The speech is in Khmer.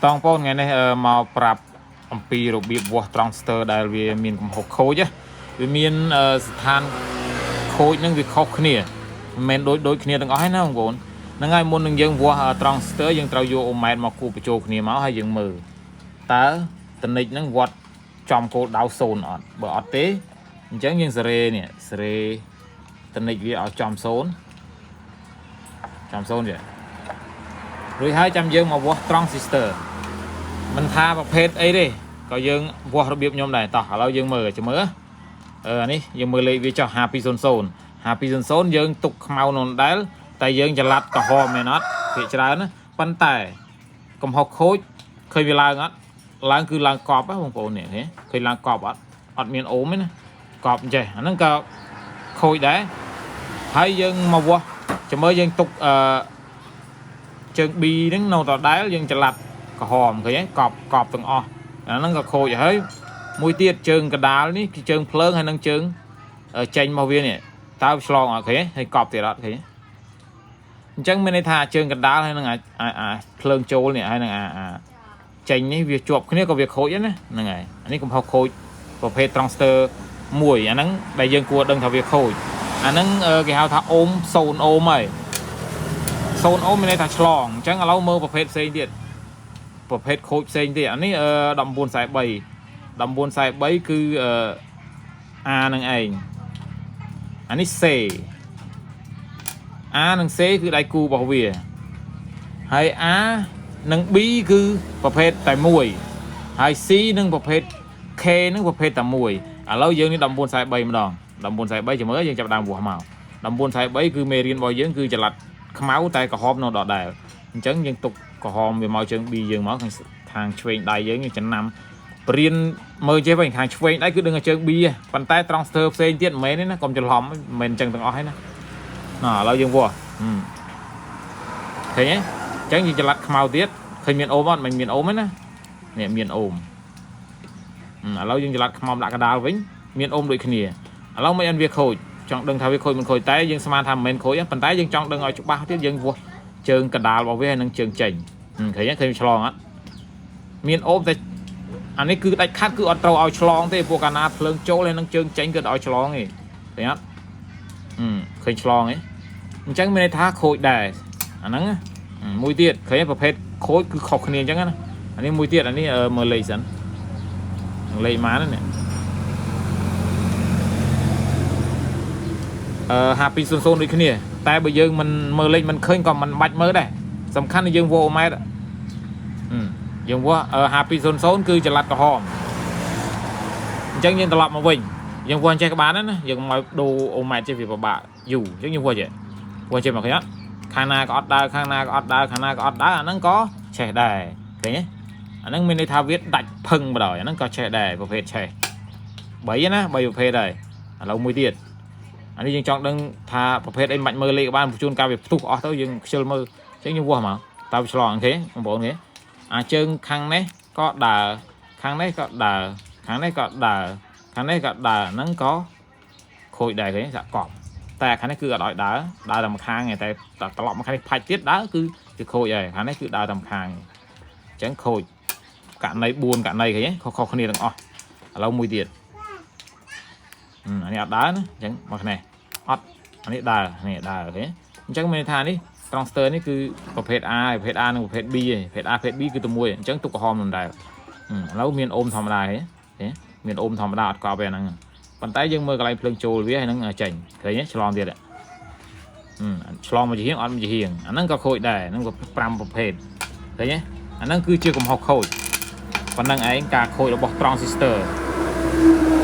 តងបងថ្ងៃនេះមកប្រាប់អំពីរបៀបវាស់ត្រង់ស្ទើរដែលវាមានកំហុសខូចណាវាមានស្ថានខូចហ្នឹងវាខុសគ្នាមិនមែនដូចដូចគ្នាទាំងអស់ទេណាបងប្អូនហ្នឹងហើយមុននឹងយើងវាស់ត្រង់ស្ទើរយើងត្រូវយកអូម៉ែត្រមកគូបញ្ចូលគ្នាមកហើយយើងមើលតើតនិចហ្នឹងវត្តចំគោលដៅសូន្យអត់បើអត់ទេអញ្ចឹងយើងសេរីនេះសេរីតនិចវាឲ្យចំសូន្យចំសូន្យទេរួចហើយចាំយើងមកវាស់ត្រង់ស៊ីស្ទ័រ មិនថាប្រភេទអីទេក៏យើងវាស់របៀបខ្ញុំដែរតោះឥឡូវយើងមើលចាំមើលអឺអានេះយើងមើលលេខវាចុះ5200 5200យើងទុកខ្មៅនៅដដែលតែយើងចល័តក្រហមមែនអត់ភាគច្រើនណាប៉ុន្តែកំហុសខូចឃើញវាឡើងអត់ឡើងគឺឡើងកប់ហ៎បងប្អូននេះឃើញឃើញឡើងកប់អត់អត់មានអូមទេណាកប់អញ្ចេះអាហ្នឹងក៏ខូចដែរហើយយើងមកវាស់ចាំមើលយើងទុកអឺជើង B ហ្នឹងនៅដដែលយើងចល័ត ក្រហមឃើញទេកប់កប់ទាំងអស់អាហ្នឹងក៏ខូចហើយមួយទៀតជើងកដាលនេះគឺជើងភ្លើងហើយនឹងជើងចេញមកវានេះតើឆ្លងអត់ឃើញទេហើយកប់ទៀតអត់ឃើញទេអញ្ចឹងមានន័យថាជើងកដាលហើយនឹងអាអាភ្លើងចូលនេះហើយនឹងអាអាចេញនេះវាជាប់គ្នាក៏វាខូចដែរណាហ្នឹងហើយអានេះកំហុសខូចប្រភេទត្រង់ស្ទើមួយអាហ្នឹងដែលយើងគួរដឹងថាវាខូចអាហ្នឹងគេហៅថាអូម0អូមហើយ0អូមមានន័យថាឆ្លងអញ្ចឹងឥឡូវមើលប្រភេទផ្សេងទៀត ប្រភេទខូចផ្សេងទៀតអានេះអឺ1943 1943គឺអឺ A នឹងឯងអានេះ C A និង C គឺដៃគូរបស់វាហើយ A និង B គឺប្រភេទតែមួយហើយ C និងប្រភេទ K នឹងប្រភេទតែមួយឥឡូវយើងនេះ1943ម្ដង1943ចាំមើលយើងចាប់ដើមវាស់មក1943គឺមេរៀនរបស់យើងគឺចល័តខ្មៅតែក្រហមនៅដដែលអញ្ចឹងយើងទុកក្រហមវាមកជើង B យើងមកខាងខាងឆ្វេងដៃយើងយើងចំណាំបរៀនមើលចេះវិញខាងឆ្វេងដៃគឺដឹងតែជើង B ហ៎ប៉ុន្តែត្រង់ស្ទើផ្សេងទៀតមិនមែនទេណាកុំច្រឡំមិនមែនអញ្ចឹងទាំងអស់ទេណាណ៎ឥឡូវយើងវាស់ហឹមឃើញទេអញ្ចឹងយើងចល័តខ្មៅទៀតឃើញមានអូមអត់មិនមានអូមទេណានេះមានអូមឥឡូវយើងចល័តខ្មៅដាក់កដាលវិញមានអូមដូចគ្នាឥឡូវមិនអិនវាខូចចង់ដឹងថាវាខូចមិនខូចតែយើងស្មានថាមិនមែនខូចទេប៉ុន្តែយើងចង់ដឹងឲ្យច្បាស់ទៀតយើងវាស់ជើងកដាលរបស់វាហើយនិងជើងចេញឃើញទេឃើញឆ្លងអត់មានអូមតែអានេះគឺដាច់ខាត់គឺអត់ត្រូវឲ្យឆ្លងទេពួកកាលណាភ្លើងចូលហើយនឹងជើងចេញគឺអត់ឲ្យឆ្លងទេឃើញអត់ឃើញឆ្លងទេអញ្ចឹងមានន័យថាខូចដែរអាហ្នឹងមួយទៀតឃើញប្រភេទខូចគឺខុសគ្នាអញ្ចឹងណាអានេះមួយទៀតអានេះមើលលេខសិនលេខម៉ាននេះអឺ5200ដូចគ្នាតែបើយើងមិនមើលលេខមិនឃើញក៏មិនបាច់មើលដែរសំខាន់គឺយើងវាស់អូម៉ែត្រយើងវាស់5200គឺចល័តក្រហមអញ្ចឹងយើងត្រឡប់មកវិញយើងវាស់ចេះក៏បានដែរណាយើងមកដូរអូម៉ែត្រចេះវាពិបាកយូរអញ្ចឹងយើងវាស់ចេះវាស់ចេះមកឃើញអត់ខាងណាក៏អត់ដើរខាងណាក៏អត់ដើរខាងណាក៏អត់ដើរអាហ្នឹងក៏ឆេះដែរឃើញទេអាហ្នឹងមានន័យថាវាដាច់ផឹងបណ្ដោយអាហ្នឹងក៏ឆេះដែរប្រភេទឆេះ3ណា3ប្រភេទហើយឥឡូវមួយទៀតអានេះយើងចង់ដឹងថាប្រភេទអីមិនបាច់មើលលេខក៏បានជួនកាលវាផ្ទុះអស់ទៅយើងខ្ជិលមើលអញ្ចឹងយើងវាស់មកតើវាឆ្លងអូខេបងប្អូនគេអាជើងខាងនេះក៏ដើរខាងនេះក៏ដើរខាងនេះក៏ដើរខាងនេះក៏ដើរហ្នឹងក៏ខូចដែរឃើញសាក់កប់តែខាងនេះគឺអត់ឲ្យដើរដើរតែម្ខាងឯងតែត្រឡប់មកខាងនេះផាច់ទៀតដើរគឺគឺខូចហើយខាងនេះគឺដើរតែម្ខាងឯងអញ្ចឹងខូចករណី4ករណីឃើញទេខុសៗគ្នាទាំងអស់ឥឡូវមួយទៀតអានេះអត់ដើរណាអញ្ចឹងមកខាងនេះអត់អានេះដើរនេះដើរអូខេអញ្ចឹងមានន័យថានេះត្រង់ស្ទើនេះគឺប្រភេទ A ប្រភេទ A និងប្រភេទ B ឯងប្រភេទ A ប្រភេទ B គឺតែមួយអញ្ចឹងទុកក្រហមមិនដែរឥឡូវមានអូមធម្មតាហ៎មានអូមធម្មតាអត់កប់ទេអាហ្នឹងប៉ុន្តែយើងមើលកន្លែងភ្លើងចូលវាហើយហ្នឹងចេញឃើញទេឆ្លងទៀតឆ្លងមកជាហៀងអត់មកជាហៀងអាហ្នឹងក៏ខូចដែរហ្នឹងក៏5ប្រភេទឃើញទេអាហ្នឹងគឺជាកំហុសខូចប៉ុណ្ណឹងឯងការខូចរបស់ transistor។